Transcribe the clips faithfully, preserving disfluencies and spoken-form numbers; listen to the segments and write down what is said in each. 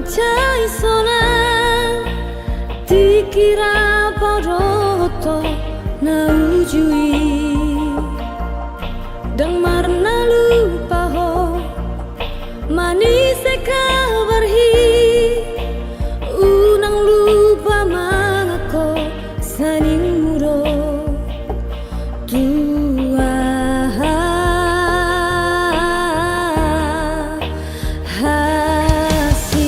Sai sonang tingki ra padoto na uju i. Ndang marnalupa ho manise kabar hi. Unang lupa mangangko saningmu do tu aha. Hasian.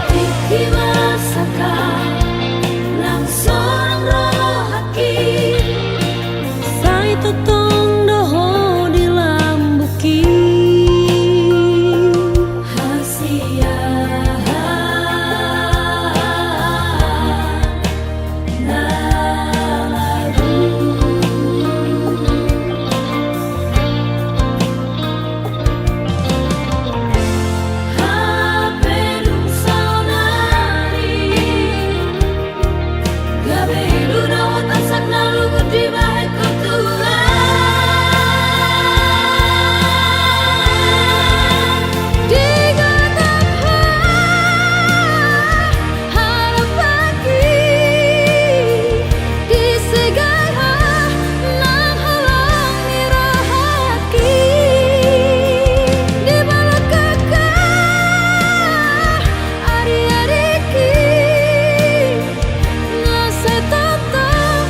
Tingki masa ka nang sonang rohangki. Sai tongtong do ho di lambungki. Hasian. Harapanki disegai ho nang holong ni rohangki. Di balakangki ariariki na sai tongtong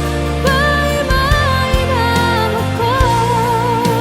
paima-ima ho.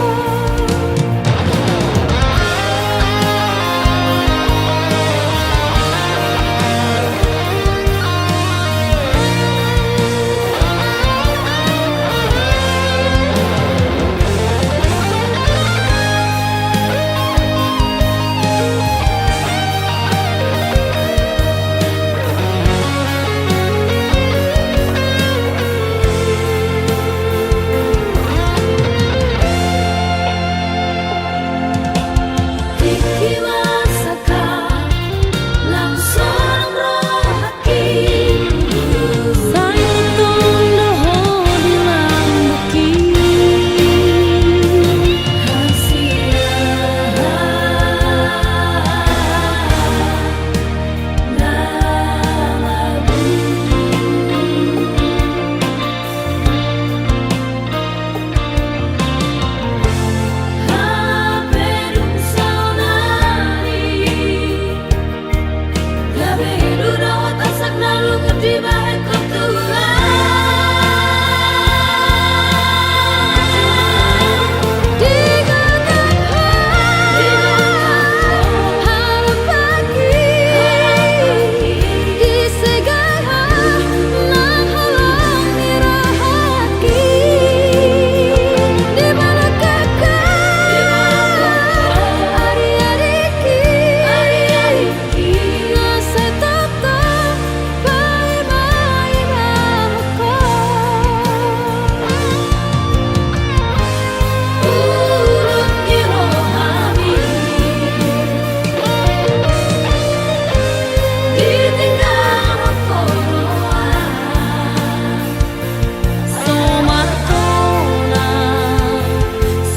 So martona,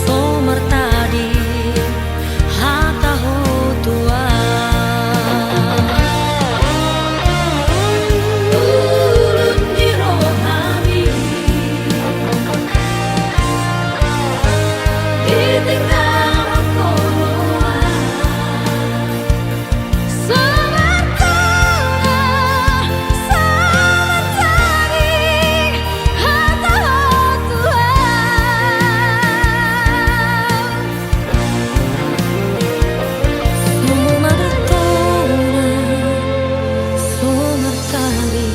so martadi hata ho Tuhan. Ulun ni rohami ditinggalhon ho. So martona, so martadi hata ho Tuhan. So martona, so martadi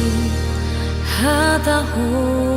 hata ho.